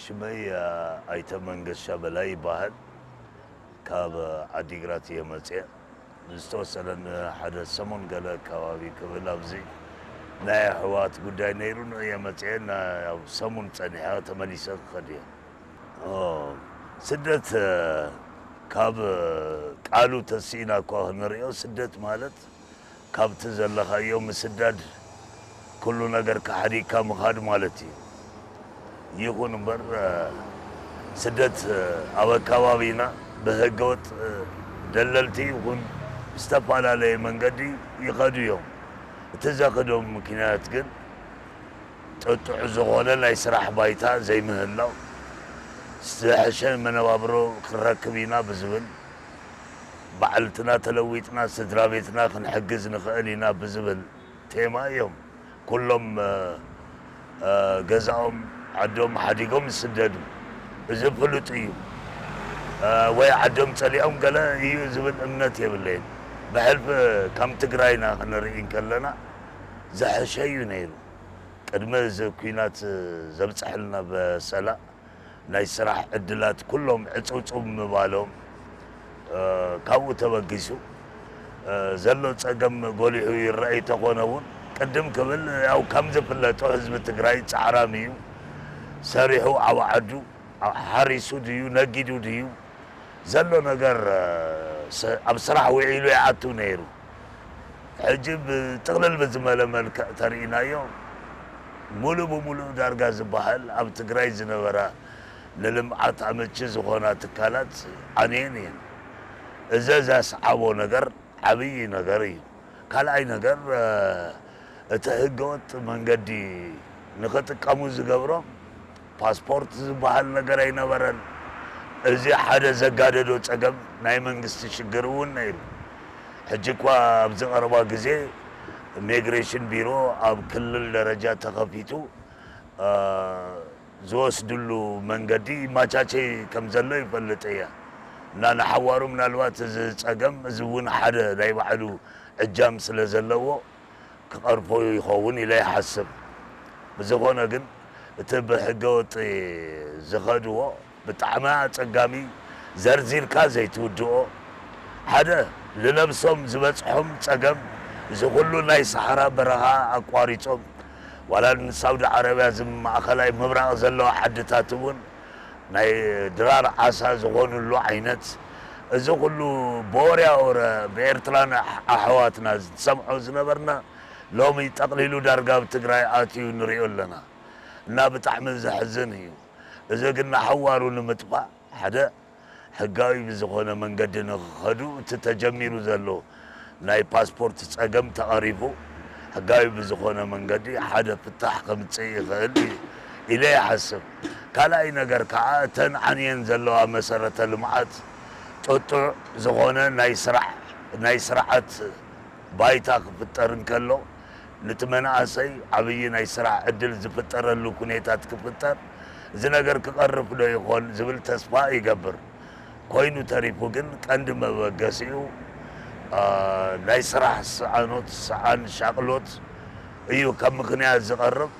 ሽመይ ኣይተ መንገሻ በላይ ይበሃል። ካብ ዓዲግራት እየ መፅየ። ንዝተወሰነ ንሓደ ሰሙን ገለ ኣከባቢ ክብል ኣብዚ ናይ ኣሕዋት ጉዳይ ነይሩ፣ ንእየ መፅየ። ናብ ሰሙን ፀኒሐ ተመሊሰ ክኸድ እየ። ስደት ካብ ቃሉ ተሲእና እኳ ክንሪኦ፣ ስደት ማለት ካብቲ ዘለኻዮ ምስዳድ፣ ኩሉ ነገር ካሕዲካ ምኻድ ማለት እዩ። ይኹን እምበር ስደት ኣብ ኣከባቢና ብህገወጥ ደለልቲ ይኹን ብዝተፈላለየ መንገዲ ይኸዱ እዮም። እቲ ዘኽዶም ምክንያት ግን ጥጡዕ ዝኾነ ናይ ስራሕ ባይታ ዘይምህላው፣ ዝሐሸ መነባብሮ ክንረክብ ኢና ብዝብል፣ ባዕልትና ተለዊጥና ስድራ ቤትና ክንሕግዝ ንኽእል ኢና ብዝብል ቴማ እዮም ኩሎም ገዛኦም ዓዶም ሓዲጎም ዝስደዱ። እዚ ፍሉጥ እዩ። ወይ ዓዶም ፀሊኦም ገለ እዩ ዝብል እምነት የብለይን። ብሕልፊ ከም ትግራይና ክንርኢ እንከለና ዝሐሸ እዩ ነይሩ። ቅድሚ እዚ ኲናት ዘብፀሐልና በሰላ ናይ ስራሕ ዕድላት ኩሎም ዕፅውፅው ምባሎም፣ ካብኡ ተበጊሱ ዘሎ ፀገም ጎሊሑ ይረኣይ ተኾነ እውን፣ ቅድም ክብል ያው ከም ዝፍለጦ ህዝቢ ትግራይ ፃዕራም እዩ። ሰሪሑ ኣብ ዓዱ ሓሪሱ ድዩ ነጊዱ ድዩ ዘሎ ነገር ኣብ ስራሕ ውዒሉ ይኣቱ ነይሩ። ሕጂ ብጥቕልል ብዝመለ መልክዕ ተርኢናዮ፣ ሙሉእ ብሙሉእ ዳርጋ ዝበሃል ኣብ ትግራይ ዝነበራ ንልምዓት ኣመቺ ዝኾና ትካላት ዓንየን እየን። እዚ ዘስዓቦ ነገር ዓብዪ ነገር እዩ። ካልኣይ ነገር እቲ ህገወጥ መንገዲ ንኽጥቀሙ ዝገብሮም ፓስፖርት ዝበሃል ነገር ኣይነበረን። እዚ ሓደ ዘጋደዶ ጸገም ናይ መንግስቲ ሽግር እውን ነይሩ። ሕጂ እኳ ኣብዚ ቀረባ ግዜ ኢሚግሬሽን ቢሮ ኣብ ክልል ደረጃ ተኸፊቱ ዝወስድሉ መንገዲ ይማቻቸይ ከም ዘሎ ይፈልጥ እየ። እና ንሓዋሩ ምናልባት እዚ ጸገም እዚ እውን ሓደ ናይ ባዕሉ እጃም ስለ ዘለዎ ክቐርፎ ይኸውን ኢለ ይሓስብ። ብዝኾነ ግን እቲ ብሕገ ወጢ ዝኸድዎ ብጣዕሚ ኣጸጋሚ፣ ዘርዚርካ ዘይትውድኦ። ሓደ ንነብሶም ዝበጽሖም ጸገም፣ እዚ ኩሉ ናይ ሰሓራ በረኻ ኣቋሪጾም ዋላ ንሳውዲ ዓረብያ ዝማእኸላይ ምብራቕ ዘለዋ ዓድታት እውን ናይ ድራር ዓሳ ዝኾኑሉ ዓይነት፣ እዚ ኩሉ ብወርያ ወረ ብኤርትራን ኣሕ- ኣሕዋትና ዝሰምዖ ዝነበርና ሎሚ ጠቕሊሉ ዳርጋ ኣብ ትግራይ ኣትዩ ንሪኦ ኣለና። እና ብጣዕሚ ዘሕዝን እዩ። እዚ ግን ንሓዋሩ ንምጥፋእ ሓደ ሕጋዊ ብዝኾነ መንገዲ ንኽኸዱ እቲ ተጀሚሩ ዘሎ ናይ ፓስፖርት ጸገም ተቐሪፉ ሕጋዊ ብዝኾነ መንገዲ ሓደ ፍታሕ ከምጽእ ይኽእል ኢለ ይሓስብ። ካልኣይ ነገር ከዓ እተን ዓንየን ዘለዋ መሰረተ ልምዓት ጥጡዕ ዝኾነ ናይ ስራሕ ናይ ስርዓት ባይታ ክፍጠር እንከሎ፣ ነቲ መናእሰይ ዓብዪ ናይ ስራሕ ዕድል ዝፍጠረሉ ኩኔታት ክፍጠር፣ እዚ ነገር ክቐርፍ ዶ ይኾን ዝብል ተስፋ ይገብር። ኮይኑ ተሪፉ ግን ቀንዲ መበገሲኡ ናይ ስራሕ ሰኣኖት፣ ሰኣን ሻቕሎት እዩ ከም ምኽንያት ዝቐርብ።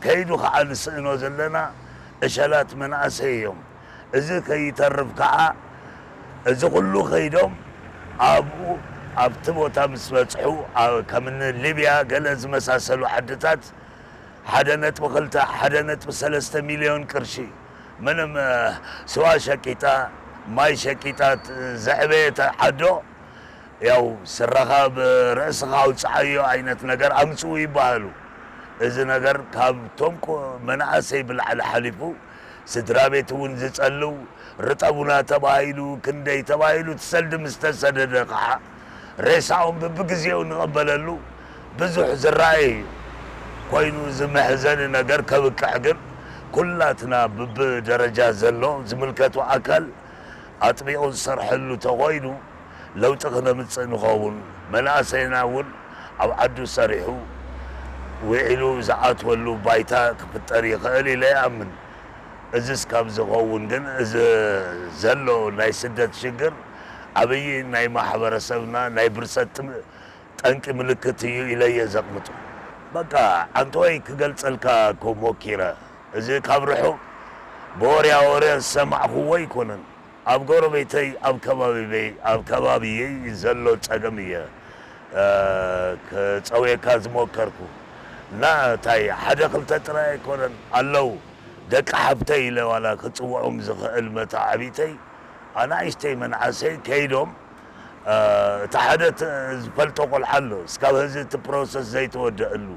ከይዱ ከዓ ንስእኖ ዘለና ዕሸላት መናእሰይ እዮም። እዚ ከይተርፍ ከዓ እዚ ኩሉ ከይዶም ኣብኡ ኣብቲ ቦታ ምስ በፅሑ ከምኒ ሊብያ ገለ ዝመሳሰሉ ዓድታት ሓደ ነጥቢ ክልተ ሓደ ነጥቢ ሰለስተ ሚልዮን ቅርሺ ምንም ስዋ ሸቂጣ ማይ ሸቂጣ ዘዕበየት ዓዶ ያው ስረኻ ብርእስኻ ኣውፅዓዮ ዓይነት ነገር ኣምፅኡ ይበሃሉ። እዚ ነገር ካብቶም መናእሰይ ብላዕሊ ሓሊፉ ስድራ ቤት እውን ዝፀልው ርጠቡና ተባሂሉ ክንደይ ተባሂሉ እቲ ሰልዲ ምስ ተሰደደ ከዓ ሬሳኦም ብብግዜኡ ንቐበለሉ ብዙሕ ዝረኣየ እዩ። ኮይኑ እዚ መሕዘኒ ነገር ከብቅዕ ግን ኩላትና ብብደረጃ ዘሎ ዝምልከቱ ኣካል ኣጥቢቑ ዝሰርሐሉ ተኾይኑ ለውጢ ክነምፅእ ንኸውን። መናእሰይና እውን ኣብ ዓዱ ሰሪሑ ውዒሉ ዝኣትወሉ ባይታ ክፍጠር ይኽእል ኢለ ይኣምን። እዚ እስካብ ዝኸውን ግን እዚ ዘሎ ናይ ስደት ሽግር ዓብዪ ናይ ማሕበረሰብና ናይ ብርሰት ጠንቂ ምልክት እዩ ኢለ እየ ዘቕምጦ። በቃ ዓንተወይ ክገልፀልካ እኮ ሞኪረ። እዚ ካብ ርሑቕ ብወርያ ወረ ዝሰማዕኽዎ ኣይኮነን። ኣብ ጎረቤተይ፣ ኣብ ከባቢበይ-፣ ኣብ ከባቢየይ ዘሎ ጸገም እየ፣ እ፣ ክጸውየካ ዝሞከርኩ። እና እንታይ ሓደ ክልተ ጥራይ ኣይኮነን ኣለዉ። ደቂ ሓብተይ ኢለ ዋላ ክጽውዖም ዝኽእል መተዓቢተይ፣ ኣናእሽተይ መናእሰይ ከይዶም፣ እ፣ እቲ ሓደ ት-፣ ዝፈልጦ ቆልዓ ኣሎ፣ እስካብ ሕዚ እቲ ፕሮሰስ ዘይተወደአሉ፣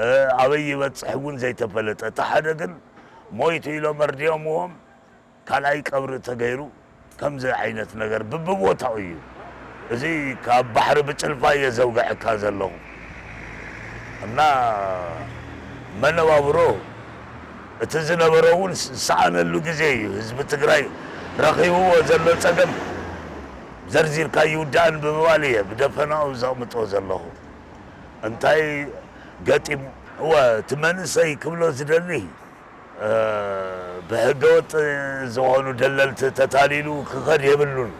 እ፣ ኣበይ ይበጽሕ እውን ዘይተፈለጠ። እቲ ሓደ ግን ሞይቱ ኢሎም ኣርዲኦምዎም፣ ካልኣይ ቀብሪ ተገይሩ፣ ከምዚ ዓይነት ነገር ብብቦታኡ እዩ። እዚ ካብ ባሕሪ ብጭልፋ እየ ዘውግዐካ ዘለኹ። እና መነባብሮ እቲ ዝነበረ እውን ዝሰኣነሉ ግዜ እዩ። ህዝቢ ትግራይ ረኺብዎ ዘሎ ጸገም ዘርዚርካ ይውዳእን ብምባል እየ ብደፈናኡ ዘቕምጦ ዘለኹ። እንታይ ገጢሙ? እወ፣ እቲ መንእሰይ ክብሎ ዝደሊ፣ እ፣ ብሕገወጥ ዝኾኑ ደለልቲ ተታሊሉ ክኸድ የብሉን።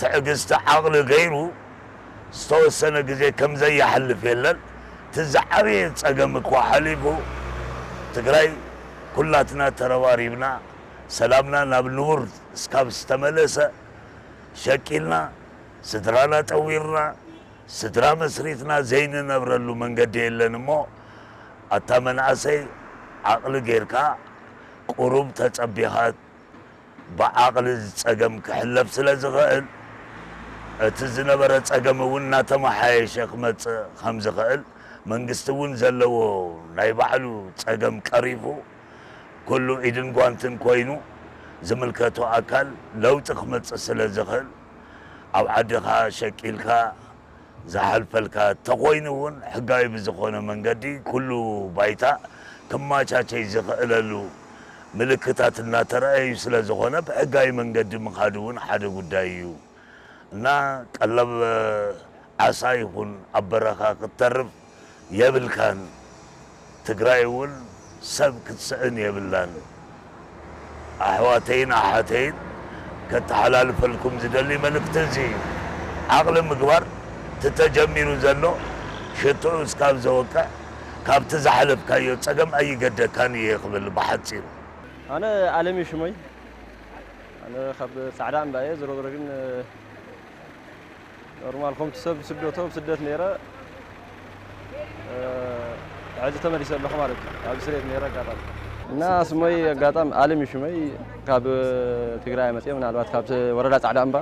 ትዕግስቲ ዓቕሊ ገይሩ ዝተወሰነ ግዜ ከም ዘየሓልፍ የለን። እቲ ዝዓበየ ጸገም እኳ ሓሊፉ፣ ትግራይ ኩላትና ተረባሪብና ሰላምና ናብ ንቡር እስካብ ዝተመለሰ ሸቂልና፣ ስድራና ጠዊርና፣ ስድራ መስሪትና ዘይንነብረሉ መንገዲ የለን እሞ፣ ኣታ መንእሰይ ዓቕሊ ጌርካ ቁሩብ ተጸቢኻ ብዓቕሊ እዚ ጸገም ክሕለፍ ስለ ዝኽእል፣ እቲ ዝነበረ ጸገም እውን እናተመሓየሸ ክመጽእ ከም ዝኽእል፣ መንግስቲ እውን ዘለዎ ናይ ባዕሉ ጸገም ቀሪፉ፣ ኩሉ ኢድን ጓንትን ኮይኑ ዝምልከቶ ኣካል ለውጢ ክመጽእ ስለ ዝኽእል፣ ኣብ ዓድኻ ሸቂልካ ዝሓልፈልካ ተኾይኑ እውን፣ ሕጋዊ ብዝኾነ መንገዲ ኩሉ ባይታ ክመቻቸይ ዝኽእለሉ ምልክታት እናተረኣዩ ስለ ዝኾነ፣ ብሕጋዊ መንገዲ ምኻድ እውን ሓደ ጉዳይ እዩ። እና ቀለብ ዓሳ ይኹን ኣብ በረኻ ክትተርፍ የብልካን። ትግራይ እውን ሰብ ክትስእን የብላን። ኣሕዋተይን ኣሓተይን ከተሓላልፈልኩም ዝደሊ መልእክቲ እዚ እዩ። ዓቕሊ ምግባር እቲ ተጀሚሩ ዘሎ ሽትኡ እስካብ ዘወቅዕ ካብቲ ዝሓለፍካዮ ጸገም ኣይገደካን እየ ክብል ብሓጺሩ። ኣነ ኣለምዩ ሽመይ፣ ኣነ ካብ ጻዕዳ እምባ እየ። ዝሮ ዝሮ ግን ኖርማል ከምቲ ሰብ ስደቶ ብስደት ነይረ፣ እ፣ ሕዚ ተመሊሰ ኣለኹ ማለት እዩ። ኣብ ስሬት ነይረ ኣጋጣሚ። እና ስመይ ኣጋጣሚ ኣለም እዩ ሽመይ፣ ካብ ትግራይ መፅየ፣ ምናልባት ካብ ወረዳ ጻዕዳ እምባ።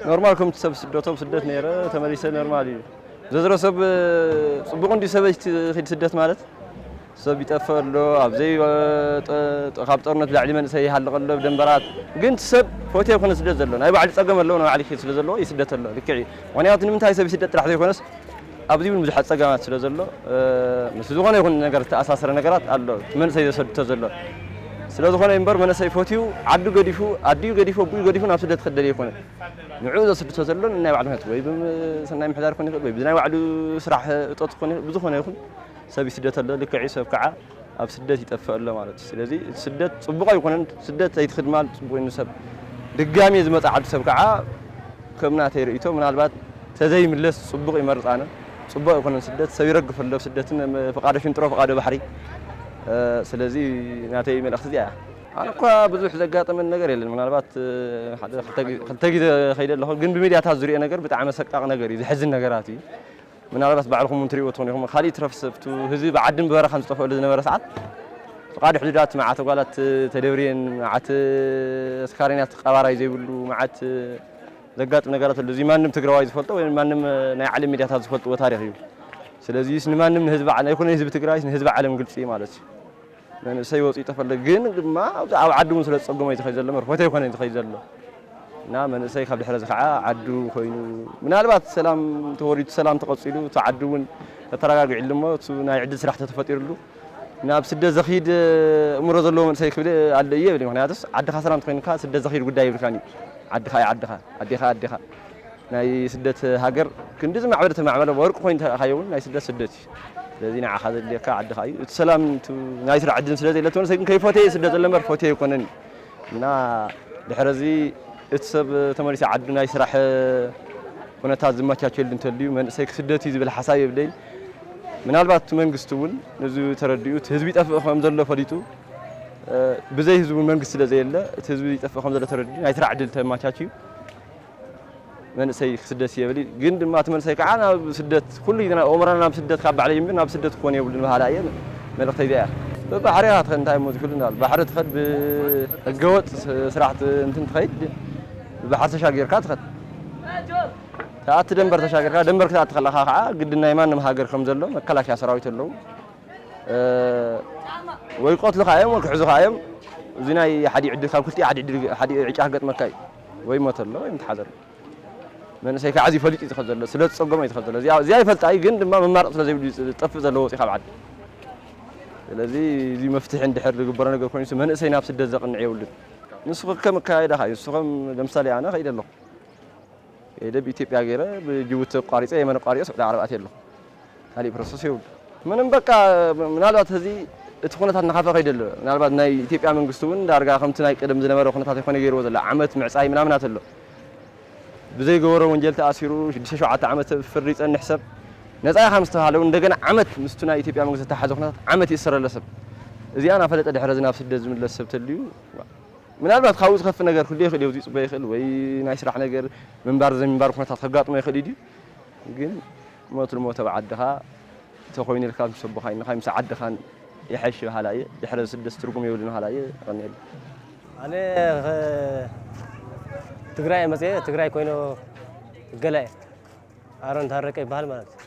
ኖርማል ከምቲ ሰብ ስደቶ ብስደት ነይረ፣ ተመሊሰ ኖርማል እዩ። ዘዝሮ ሰብ ፅቡቕ እንዲ ሰበይ ኪድ ስደት ማለት ሰብ ይጠፍእ ኣሎ፣ ኣብ ዘይ-፣ ጦ-፣ ጦ-፣ ካብ ጦርነት ላዕሊ መንእሰይ ይሃልቕ ኣሎ፣ ብደንበራት። ግን እቲ ሰብ ፈትዮ ኣይኮነ ስደት ዘሎ፣ ናይ ባዕሉ ጸገም ኣለዎ፣ ናይ ባዕሉ ይኸይድ ስለ ዘለዎ ይስደት ኣሎ፣ ልክዕ እዩ። ምኽንያቱ ንምንታይ ሰብ ይስደት ጥራሕ ዘይኮነስ፣ ኣብዚ እውን ብዙሓት ጸገማት ስለ ዘሎ፣ እ፣ ምስ ዝኾነ ይኹን ነገር ዝተኣሳሰረ ነገራት ኣሎ፣ እቲ መንእሰይ ዘሰድቶ ዘሎ። ስለ ዝኾነ እምበር፣ መንእሰይ ፈትዩ፣ ዓዱ ገዲፉ፣ ኣዲኡ ገዲፉ፣ ኣቦኡ ገዲፉ ናብ ስደት ክኸድ ደልዩ ኣይኮነን። ንዕኡ ዘስድቶ ዘሎ ናይ ባዕሉ ምኽንያት፣ ወይ ብም-፣ ሰናይ ምሕዳር ክኾን ይኽእል፣ ወይ ብናይ ባዕሉ ስራሕ እጦት ክኾን ይኽእል፣ ብዝኾነ ይኹን ሰብ ይስደት ኣሎ፣ ልክዕ እዩ፣ ሰብ ከዓ ኣብ ስደት ይጠፍእ ኣሎ ማለት እዩ። ስለዚ እቲ ስደት ጽቡቕ ኣይኮነን፣ ስደት ኣይትኽድ ማለት ጽቡቕ እዩ ንሰብ። ድጋሜ ዝመጽእ ዓዱ ሰብ ከዓ ከም ናተይ ርእይቶ ምናልባት ተዘይምለስ ጽቡቕ ይመርጽ ኣነ። ጽቡቕ ኣይኮነን ስደት፣ ሰብ ይረግፍ ኣሎ ኣብ ስደትን፣ ፍቓዶ ሽንጥሮ ፍቓዶ ባሕሪ። እ፣ ስለዚ ናተይ መልእኽቲ እዚኣ እያ። ኣነ እኳ ብዙሕ ዘጋጠመን ነገር የለን። ምናልባት፣ እ፣ ሓደ ክልተ ግዜ፣ ክልተ ግዜ ከይደ ኣለኹ፣ ግን ብሚድያታት ዝሪኦ ነገር ብጣዕሚ ኣሰቃቂ ነገር እዩ፣ ዘሕዝን ነገራት እዩ። ምናልባት ባዕልኹም እውን ትሪእዎ ትኾኑ ኢኹም። ካሊእ ትረፍ ሰብቱ ህዝቢ ብዓድን ብበረኻን ዝጠፍአሉ ዝነበረ ሰዓት፣ ፍቓድ ሕዱዳት፣ መዓት ጓላት ተደብርየን፣ መዓት ኣስካሬናት ቀባራይ ዘይብሉ፣ መዓት ዘጋጥም ነገራት ኣሎ። እዚ ማንም ትግራዋይ ዝፈልጦ ወይ ማንም ናይ ዓለም ሚድያታት ዝፈልጥዎ ታሪኽ እዩ። ስለዚ ንማንም ንህዝቢ ዓ-፣ ኣይኮነ ንህዝቢ ትግራይ፣ ንህዝቢ ዓለም ግልፂ ማለት እዩ። መንእሰይ ወፂኡ ይጠፍእ ኣሎ። ግን ድማ ኣብዚ ኣብ ዓዲ እውን ስለ ዝፀገሞ እዩ ዝኸይድ ዘሎ እምበር፣ ፎቶ ኣይኮነን ዝኸይድ ዘሎ። እና መንእሰይ ካብ ድሕሪ እዚ ከዓ ዓዱ ኮይኑ፣ ምናልባት ሰላም ተወሪዱ፣ ሰላም ተቐፂሉ፣ እቲ ዓዱ እውን ተተረጋጊዕሉ እሞ፣ እሱ ናይ ዕድል ስራሕ ተተፈጢሩሉ፣ ናብ ስደት ዘኽይድ እምሮ ዘለዎ መንእሰይ ክብል ኣሎ እየ ይብል። ምኽንያቱስ ዓድኻ ሰላም ተኾይንካ ስደት ዘኽይድ ጉዳይ ይብልካን እዩ። ዓድኻ እዩ ዓድኻ፣ ኣዴኻ ኣዴኻ። ናይ ስደት ሃገር ክንዲ ዝማዕበለ ተማዕበለ፣ ወርቂ ኮይኑ ተረኣኻዮ እውን ናይ ስደት ስደት እዩ። ስለዚ ንዓኻ ዘድልየካ ዓድኻ እዩ። እቲ ሰላም፣ እቲ ናይ ስራሕ ዕድልን ስለ ዘየለ፣ እቲ መንእሰይ ግን ከይፈተየ ስደት ዘሎ እምበር ፈትየ ኣይኮነን እዩ። እና ድሕሪ እዚ እቲ ሰብ ተመሊሱ ዓዱ ናይ ስራሕ ኩነታት ዝመቻቸሉ እንተልዩ፣ መንእሰይ ክስደት እዩ ዝብል ሓሳብ የብለይን። ምናልባት እቲ መንግስቲ እውን ነዚ ተረዲኡ፣ እቲ ህዝቢ ይጠፍእ ከም ዘሎ ፈሊጡ፣ ብዘይ ህዝቡ መንግስቲ ስለ ዘየለ እቲ ህዝቢ ይጠፍእ ከም ዘሎ ተረዲኡ ናይ ስራሕ ዕድል ተማቻችዩ መንእሰይ ክስደት የብል እዩ። ግን ድማ እቲ መንእሰይ ከዓ ናብ ስደት ኩሉ ግዜ ናብ ኦምራና ናብ ስደት ካብ ባዕለይ እምበር ናብ ስደት ክኾን የብሉን በሃላ እየ። መልእኽተይ እዚኣ እያ። ብባሕሪ ኢኻ ትኸድ እንታይ እሞ ዝፍል እንዳል ባሕሪ ትኸድ ብህገወጥ ስራሕ እንትን ትኸይድ ብባሕሪ ተሻጊርካ ትኸድ። ተኣቲ ደንበር ተሻጊርካ ደንበር ክትኣቲ ከለኻ ከዓ ግድን ናይ ማንም ሃገር ከም ዘሎ መከላከያ ሰራዊት ኣለዉ። ወይ ክቀትሉኻ እዮም ወይ ክሕዙኻ እዮም። እዚ ናይ ሓዲ ዕድል ካብ ክልቲኡ ሓዲ ዕድል ሓዲ ዕጫ ክገጥመካ እዩ። ወይ ሞት ኣሎ ወይ ምትሓዝ ኣሎ። መንእሰይ ከዓ እዚ ፈሊጡ እዩ ዝኸድ ዘሎ ስለ ዝፀገሞ እዩ ዝኸድ ዘሎ። እዚኣ እዚኣ ይፈልጣ እዩ ግን ድማ መማረፂ ስለ ዘይብሉ እዩ ዝጠፍእ ዘሎ ወፂኡ ካብ ዓዲ። ስለዚ እዚ መፍትሒ እንድሕር ዝግበሮ ነገር ኮይኑ መንእሰይ ናብ ስደት ዘቕንዕ የብሉን። ንሱ ከም ኣካያይዳኻ እዩ። ንሱ ከም ለምሳሌ ኣነ ከይደ ኣለኹ። ከይደ ብኢትዮጵያ ገይረ ብጅቡቲ ኣቋሪፀ የመን ኣቋሪፀ ስዑዲ ዓረብ ኣትየ ኣለኹ። ካሊእ ፕሮሰስ የብሉ። ምንም በቃ ምናልባት እዚ እቲ ኩነታት እናኻፈ ከይደ ኣሎ። ምናልባት ናይ ኢትዮጵያ መንግስቲ እውን ዳርጋ ከምቲ ናይ ቀደም ዝነበረ ኩነታት ይኮነ ገይርዎ ዘሎ ዓመት ምዕፃይ ምናምናት ኣሎ። ብዘይገበሮ ወንጀል ተኣሲሩ ሽዱሽተ ሸውዓተ ዓመት ፍርዲ ይፀንሕ ሰብ ነፃ ኢኻ ምስ ተባሃለ እውን እንደገና ዓመት ምስቱ ናይ ኢትዮጵያ መንግስቲ ዝተሓዘ ኩነታት ዓመት ይእሰር ኣሎ ሰብ። እዚኣ እናፈለጠ ድሕሪ እዚ ናብ ስደት ዝምለስ ሰብ ተልዩ ምናልባት ካብኡ ዝኸፍእ ነገር ክህሉ ይኽእል እዩ፣ እዚ ጽቡቕ ይኽእል ወይ ናይ ስራሕ ነገር ምንባር ዘይምንባር ኩነታት ከጋጥሞ ይኽእል እዩ ድዩ? ግን ሞት ልሞት ኣብ ዓድኻ ተኾይኑልካ ምስ ኣቦኻ ኢንኻ ምስ ዓድኻን ይሐሽ በሃላ እየ። ድሕሪ ስደት ትርጉም የብሉን በሃላ እየ። የቐንየለይ። ኣነ ኸ-፣ ትግራይ እየ መፅየ፣ ትግራይ ኮይኑ ገለ እየ። ኣሮን ታረቀ ይበሃል ማለት እዩ።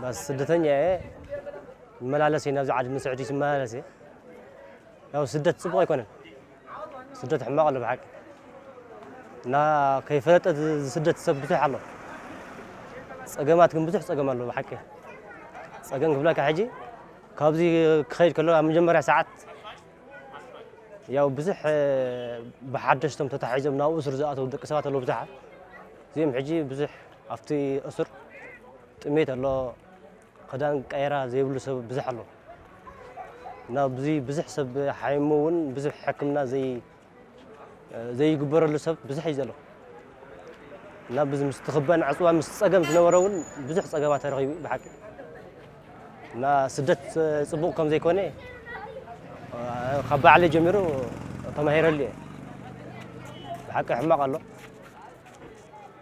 ባስ ስደተኛ እየ። ይመላለስ እየ ናብዚ ዓዲ ንስዕዲ ይመላለስ እየ። ያው ስደት ጽቡቕ ኣይኮነን። ስደት ሕማቕ ኣሎ ብሓቂ። እና ከይፈለጠ ዝ-፣ ዝስደት ሰብ ብዙሕ ኣሎ። ጸገማት ግን ብዙሕ ጸገም ኣሎ ብሓቂ። ጸገም ክብለካ ሕጂ ካብዚ ክኸይድ ከሎ ኣብ መጀመርያ ሰዓት ያው ብዙሕ፣ እ፣ ብሓደሽቶም ተታሒዞም ናብ እሱር ዝኣተዉ ደቂ ሰባት ኣለዉ ብዙሓት። እዚኦም ሕጂ ብዙሕ ኣብቲ እሱር ጥሜት ኣሎ፣ ክዳን ቀይራ ዘይብሉ ሰብ ብዙሕ ኣሎ። እና ብዙ፣ ብዙሕ ሰብ ሓይሙ እውን ብዙሕ ሕክምና ዘይ-፣ ዘይግበረሉ ሰብ ብዙሕ እዩ ዘሎ። እና ብዙ ምስ ትኽበን ዕፅዋ ምስ ፀገም ዝነበረ እውን ብዙሕ ፀገማት ተረኺቡ እዩ ብሓቂ። እና ስደት፣ እ፣ ፅቡቕ ከም ዘይኮነ፣ እ፣ ካብ ባዕለይ ጀሚሩ ተማሂረሉ እየ። ብሓቂ ሕማቕ ኣሎ።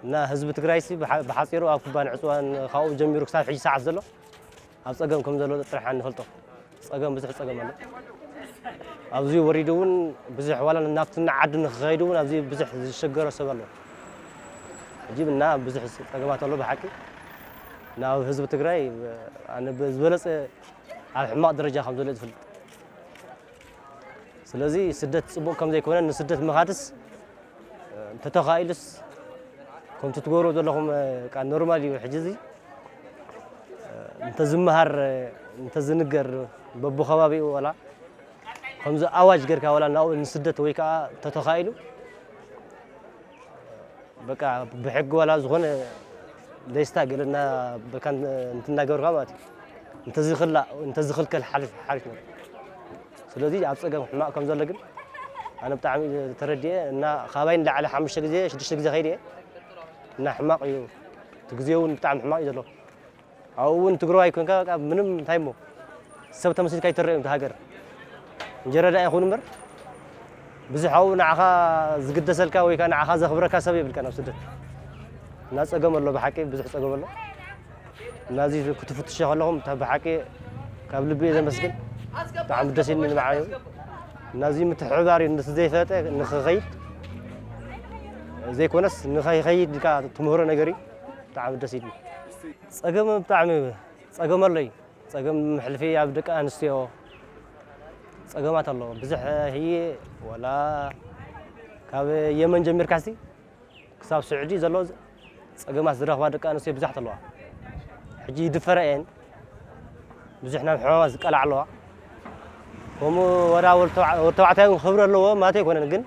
እና ህዝቢ ትግራይሲ ብሓ-፣ ብሓፂሩ ኣብ ክባን ዕፅዋን ካብኡ ጀሚሩ ክሳብ ሕጂ ሰዓት ዘሎ ኣብ ፀገም ከም ዘሎ ጥራሕ ንፈልጦ። ፀገም፣ ብዙሕ ፀገም ኣሎ። ኣብዚ ወሪዱ እውን ብዙሕ ዋላ ናብቲ ዓዲ ንክኸይድ እውን ኣብዚ ብዙሕ ዝሸገረ ሰብ ኣሎ። ሕጂ እና ብዙሕ ፀገማት ኣሎ ብሓቂ። ናብ ህዝቢ ትግራይ ኣነ ዝበለፀ ኣብ ሕማቕ ደረጃ ከም ዘሎ ዝፈልጥ። ስለዚ ስደት ፅቡቕ ከም ዘይኮነ ንስደት ምኻድስ እንተተኻኢሉስ ከምቲ ትገብሮ ዘለኹም፣ እ፣ ቃ ኖርማል እዩ። ሕጂ እዚ፣ እ፣ እንተዝመሃር፣ እ፣ እንተዝንገር በብኸባቢኡ ዋላ ከምዚ ኣዋጅ ጌርካ ዋላ ናብኡ ንስደት ወይ ከዓ እንተተኻኢሉ በቃ ብሕጊ ዋላ ዝኾነ ደስታ ገለና በቃ እንትናገርካ ማለት እዩ። እንተዝኽላ-፣ እንተዝኽልከል ሓሊፍ-፣ ሓሊፍ ነበር። ስለዚ ኣብ ጸገም ሕማቕ ከም ዘሎ ግን ኣነ ብጣዕሚ ተረዲኤ እና ካባይ ንላዕሊ ሓሙሽተ ግዜ፣ ሽዱሽተ ግዜ ከይደ እየ እና ሕማቕ እዩ። እቲ ግዜ እውን ብጣዕሚ ሕማቕ እዩ ዘሎ። ኣብኡ እውን ትግራዋይ ኮንካ በቃ ምንም እንታይ እሞ ሰብ ተመሲልካ ኣይትረእን እቲ ሃገር። እንጀራ ደኣ ይኹን እምበር ብዙሕ ኣብኡ ንዓኻ ዝግደሰልካ ወይ ከዓ ንዓኻ ዘኽብረካ ሰብ የብልካን ኣብ ስደት። እና ጸገም ኣሎ ብሓቂ ብዙሕ ጸገም ኣሎ። እና እዚ ክትፍትሾ ከለኹም እታ ብሓቂ ካብ ልቢ እየ ዘመስግን። ብጣዕሚ ደስ ኢልኒ ንባዕለይ። እና እዚ ምትሕብባር እዩ ነቲ ዘይፈለጠ ንኽኸይድ ዘይኮነስ ንኸይኸይድ ኢልካ ትምህሮ ነገር እዩ። ብጣዕሚ ደስ ኢልኒ። ጸገም ብጣዕሚ ጸገም ኣሎ እዩ። ጸገም ሕልፊ ኣብ ደቂ ኣንስትዮ ጸገማት ኣሎ። ብዙሕ ህየ ዋላ ካብ የመን ጀሚርካሲ ክሳብ ስዑዲ ዘሎ ጸገማት ዝረኽባ ደቂ ኣንስትዮ ብዙሓት ኣለዋ። ሕጂ ይድፈራ እየን። ብዙሕ ናብ ሕማማት ዝቃልዓ ኣለዋ። ከምኡ ወዳ ወድ ተባዕ-፣ ወድ ተባዕታይ እውን ክብሪ ኣለዎ ማለት ኣይኮነን፣ ግን፣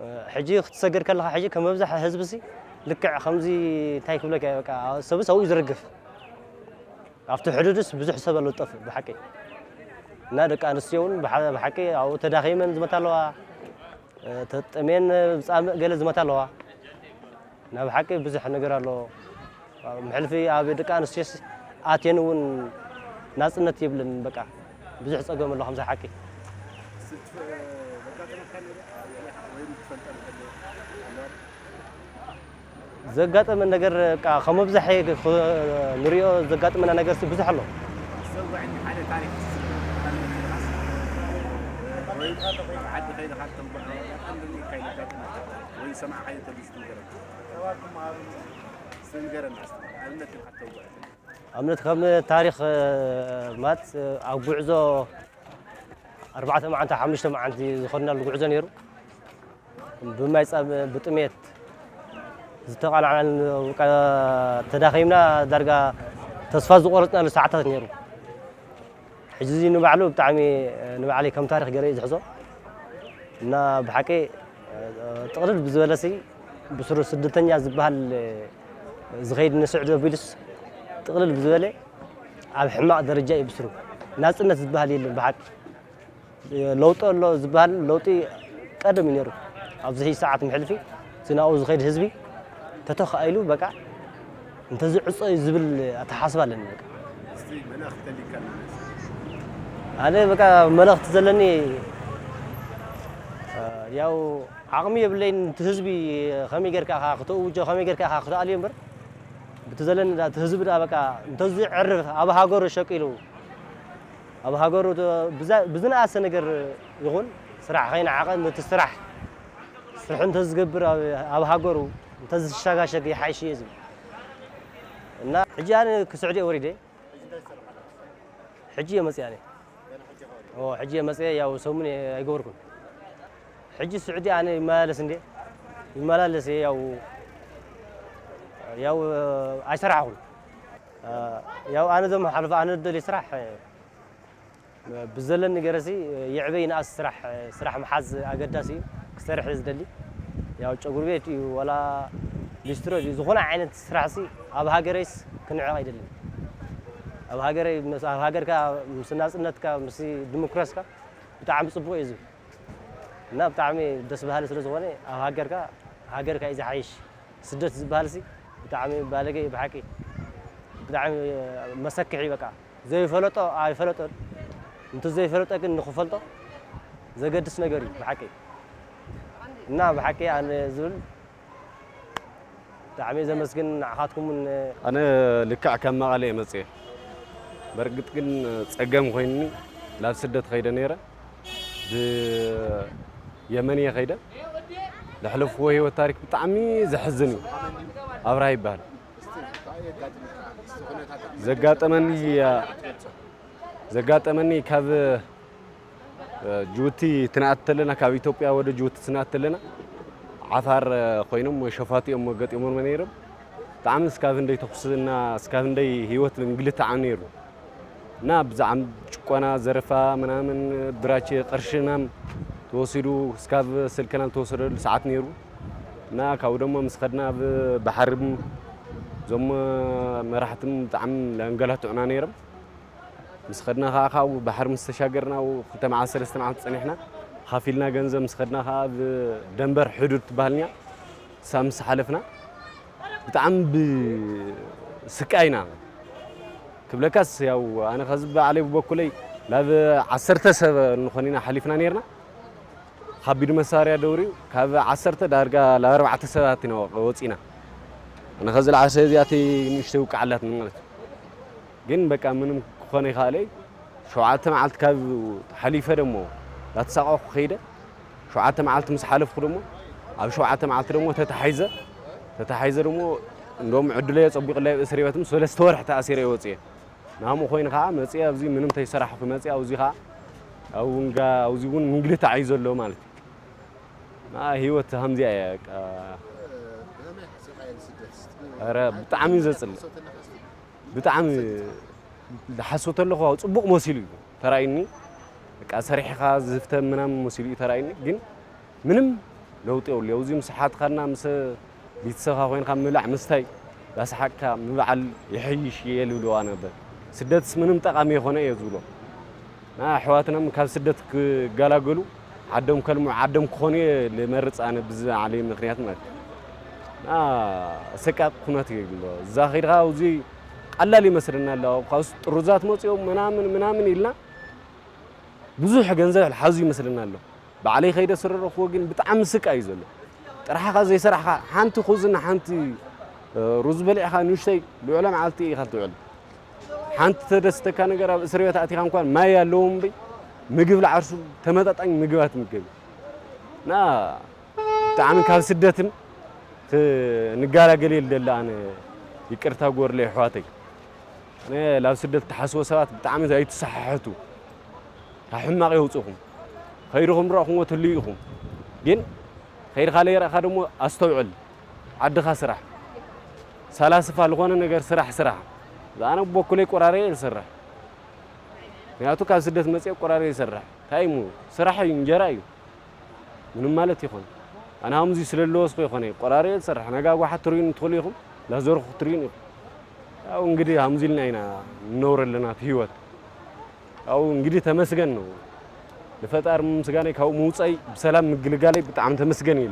እ፣ ሕጂ ክትሰግር ከለኻ ሕጂ ከም መብዛሕ ህዝብሲ ልክዕ ከምዚ እንታይ ክብለካ እየ፣ በቃ ሰብስ ኣብኡ እዩ ዝርግፍ። ኣብቲ ሕዱድስ ብዙሕ ሰብ ኣሎ ዝጠፍእ ብሓቂ። እና ደቂ ኣንስትዮ እውን ብሓ-፣ ብሓቂ ኣብኡ ተዳኺመን ዝመታ ኣለዋ፣ እ፣ ተጠምየን ብጻምእ ገለ ዝመታ ኣለዋ። እና ብሓቂ ብዙሕ ነገር ኣሎ። ኣብ ሕልፊ ኣብ ደቂ ኣንስትዮስ ኣትየን እውን ናጽነት የብለን። በቃ ብዙሕ ጸገም ኣሎ ከምዚ ሓቂ። ዘጋጠመ ነገር፣ በቃ፣ ካብ መብዛሕ ክ-፣ ንሪኦ ዘጋጥመና ነገር ሲ ብዙሕ ኣሎ። ኣብነት ከም ታሪኽ፣ እ፣ ማለት፣ እ፣ ኣብ ጉዕዞ ኣርባዕተ መዓልቲ፣ ሓሙሽተ መዓልቲ ዝኸድናሉ ጉዕዞ ነይሩ። ብማይ ጻም፣ ብጥሜት ዝተቓላዕናሉ፣ በቃ፣ ተዳኺምና ዳርጋ ተስፋ ዝቖረጽናሉ ሰዓታት ነይሩ። ሕጂ እዚ ንባዕሉ ብጣዕሚ፣ እ፣ ንባዕለይ ከም ታሪኽ ገይረ እየ ዝሕዞ። እና ብሓቂ፣ እ፣ ጥቕልል ብዝበለሲ ብስሩ ስደተኛ ዝበሃል፣ እ፣ ዝኸይድ ንስዕድ ኣቢሉስ ጥቕልል ብዝበለ ኣብ ሕማቕ ደረጃ እዩ ብስሩ። ናጽነት ዝበሃል የለን ብሓቂ። ለውጢ ኣሎ ዝበሃል ለውጢ ቀደም እዩ ነይሩ። ኣብዚ ሕጂ ሰዓት ምሕልፊ እቲ ናብኡ ዝኸይድ ህዝቢ ተተኻኢሉ በቃ እንተዝዕጾ እዩ ዝብል ኣተሓሳስባ ኣለኒ። በቃ እስቲ መልእኽቲ ተሊካ ኣለና። ኣነ በቃ መልእኽቲ ዘለኒ፣ እ፣ ያው ዓቕሚ የብለይን። እቲ ህዝቢ ከመይ ጌርካ ኢኻ ክተእውጆ፣ ከመይ ጌርካ ኢኻ ክተኣልዮ እምበር፣ ብቲ ዘለኒ ዳ-፣ እቲ ህዝቢ ዳ በቃ እንተዝዕርፍ ኣብ ሃገሩ ሸቂሉ ኣብ ሃገሩ ተ-፣ ብዛ-፣ ብዝነኣሰ ነገር ይኹን ስራሕ ከይነዓቐ፣ ነቲ ስራሕ፣ ስርሑ እንተዝገብር ኣብ፣ ኣብ ሃገሩ እንተዝሸጋሸግ ይሓይሽ እየ ዝብል። እና ሕጂ ኣነ ክስዕድ እየ ወሪደ። ሕጂ እየ መፅእ ኣነ። ኦ፣ ሕጂ እየ መፅእ፣ ያው ሰሙን እየ ኣይገበርኩን። ሕጂ ስዑዲ ኣነ ይመላለስ እንዴ? ይመላለስ እየ፣ ያው፣ ያው ኣይሰራሕኹን። ያው ኣነ ዘመሓልፎ ኣነ ደልየ ስራሕ ብዘለኒ ገረሲ ይዕበይ ንኣስ ስራሕ፣ ስራሕ ምሓዝ ኣገዳሲ እዩ። ክሰርሕ እየ ዝደሊ። ያው ጨጉሪ ቤት እዩ ዋላ ሊስትሮ እዩ፣ ዝኾነ ዓይነት ስራሕሲ ኣብ ሃገረይስ ክንዕቕ ኣይደልን። ኣብ ሃገረይ ምስ፣ ኣብ ሃገርካ ምስ ናጽነትካ ምስ ዲሞክራስካ ብጣዕሚ ጽቡቕ እዩ ዝብል። እና ብጣዕሚ ደስ በሃሊ ስለ ዝኾነ ኣብ ሃገርካ፣ ሃገርካ እዩ ዝሓይሽ። ስደት ዝበሃልሲ ብጣዕሚ ባለጌ እዩ ብሓቂ። ብጣዕሚ መሰክሕ እዩ በቃ። ዘይፈለጦ ኣይፈለጦን። እንተ ዘይፈለጦ ግን ንኽፈልጦ ዘገድስ ነገር እዩ ብሓቂ። እና ብሓቂ ኣነ ዝብል ብጣዕሚ ዘመስግን ንዓኻትኩም እውን። ኣነ ልክዕ ካብ መቐለ እየ መፅየ። በርግጥ ግን ፀገም ኮይኑኒ ናብ ስደት ከይደ ነይረ። ብየመን እየ ከይደ። ዘሕለፍዎ ህይወት ታሪክ ብጣዕሚ ዘሕዝን እዩ። ኣብርሃ ይበሃል። ዘጋጠመኒ፣ ዘጋጠመኒ ካብ ጅቡቲ ትንኣት ተለና፣ ካብ ኢትዮጵያ ወደ ጅቡቲ ትንኣት ተለና፣ ዓፋር ኮይኖም ሸፋቱ እዮም ገጢሞም ነይሮም። ብጣዕሚ እስካብ እንደይ ተኩስና፣ እስካብ እንደይ ህይወት እንግልታዕ ነይሩ። እና ብዛዕባ ጭቆና፣ ዘረፋ፣ ምናምን፣ ብራች ቅርሽናም ተወሲዱ፣ እስካብ ስልክና ዝተወሰደሉ ሰዓት ነይሩ። እና ካብኡ ደሞ ምስ ኸድና ኣብ ባሕርም እዞም መራሕትም ብጣዕሚ ለንገላትዑና ነይሮም። ምስ ኸድና ኸዓ ካብኡ ባሕሪ ምስ ተሻገርና ኣብኡ ክልተ መዓልቲ ሰለስተ መዓልቲ ጸኒሕና። ኻፊልና ገንዘብ ምስ ኸድና ኸዓ ኣብ ደንበር ሕዱድ ትበሃልኛ ሳብ ምስ ሓለፍና ብጣዕሚ ብስቃይና ክብለካስ፣ ያው ኣነ ኸዚ ባዕለይ ብበኩለይ ናብ ዓሰርተ ሰብ ንኾን ኢና ሓሊፍና ነይርና። ኻቢድ መሳርያ ደውርዩ ካብ ዓሰርተ ዳርጋ ናብ ኣርባዕተ ሰባት ኢና ወ-፣ ወፂና። ኣነ ኸዚ ለዓሰ እዚኣተይ ንእሽተይ ውቃዕ ኣላትኒ ማለት እዩ። ግን በቃ ምንም ክኾነ ይኽኣለ እዩ። ሸውዓተ መዓልቲ ካብ ሓሊፈ ደሞ ላተሳቐኹ ኸይደ። ሸውዓተ መዓልቲ ምስ ሓለፍኩ ደሞ ኣብ ሸውዓተ መዓልቲ ደሞ ተታሒዘ። ተታሒዘ ደሞ እንደውም ዕድለይ ኣጸቢቑለይ ኣብ እስር ቤት ምስ ሰለስተ ወርሒ ተኣሲረ እየ ወጽየ። ናምኡ ኮይኑ ኸዓ መጽየ ኣብዚ ምንም ተይሰራሕኩ መጽየ ኣብዚ ኸዓ ኣብ ውንጋ ኣብዚ እውን ምንግልታዕ እዩ ዘሎ ማለት እዩ። ና ህይወት ሃምዚኣ እያ በቃ። ኧረ ብጣዕሚ እዩ ዘጽልእ። ብጣዕሚ ዝሓስቦ ተለኹ ጽቡቕ መሲሉ እዩ ተራእዩኒ። በቃ ሰሪሕኻ ዝፍተ ምናምን መሲሉ እዩ ተራእዩኒ። ግን ምንም ለውጢ የብሉ። ኣብዚ ምስ ሓትኻና ምስ ቤተሰብካ ኮይንካ ምብላዕ ምስታይ፣ ዳሰሓቅካ ምብዓል ይሕይሽ እየ ልብልዋ ነበር። ስደትስ ምንም ጠቓሚ የኾነ እየ ዝብሎ። ና ኣሕዋትናም ካብ ስደት ክገላገሉ ዓዶም ከልምዑ ዓዶም ክኾኑ እየ ልመርጽ ኣነ ብዝዓለይ ምኽንያት ማለት እዩ። ና ኣሰቃቂ ኩነት እዩ ዘሎ። እዛ ከይድካ ኣብዚ ቀላል ይመስለና ኣሎ። ካብዚ ጥሩዛት መጽኦም ምናምን ምናምን ኢልና ብዙሕ ገንዘብ ሓዙ ይመስለና ኣሎ። ባዕለይ ከይደ ስረረኽዎ ግን ብጣዕሚ ስቃይ እዩ ዘሎ። ጥራሕኻ ዘይሰራሕኻ ሓንቲ ኩዝና ሓንቲ እ፣ ሩዝ በሊዕኻ ንእሽተይ ልዑለ መዓልቲ ኢኻ ትውዕል። ሓንቲ ተደስተካ ነገር ኣብ እስር ቤት ኣቲኻ እንኳን ማይ ኣለዎ እምበይ ምግብ ለዓርሱ ተመጣጣኝ ምግብ ኣትምገብ። እና ብጣዕሚ ካብ ስደትን ክንጋላገል እየ ልደሊ ኣነ ይቅርታ ጎርለ ኣሕዋተይ። ኣነ ላብ ስደት ትሓስቦ ሰባት ብጣዕሚ ኣይትሰሓሕቱ። ካብ ሕማቕ የውፅኹም። ከይድኹም ረእኹምዎ ትልዩ ኢኹም። ግን ከይድካ ለይረእካ ደሞ ኣስተውዕል። ዓድኻ ስራሕ። ሳላስፋ ዝኾነ ነገር ስራሕ ስራሕ። ኣነ በኩለይ ቆራርየ ዝሰርሕ። ምክንያቱ ካብ ስደት መፅየ ቆራርየ ዝሰርሕ። እንታይ እሞ ስራሕ እዩ፣ እንጀራ እዩ። ምንም ማለት ይኾን። ኣነ ሃምዚ ስለለወስኩ ይኾነ ቆራርየ ዝሰርሕ። ነጋ ጓሓት ትርእዩን ትኽእሉ ኢኹም። ላዘርኹ ትርእዩን ኢኹም። ያው እንግዲህ ሃምዚ ኢልና ኢና ንነብር ኣለና እቲ ህይወት። ያው እንግዲህ ተመስገን ነው። ንፈጣሪ ምስጋናይ ካብኡ ምውፃይ ብሰላም ምግልጋለይ ብጣዕሚ ተመስገን እዩ።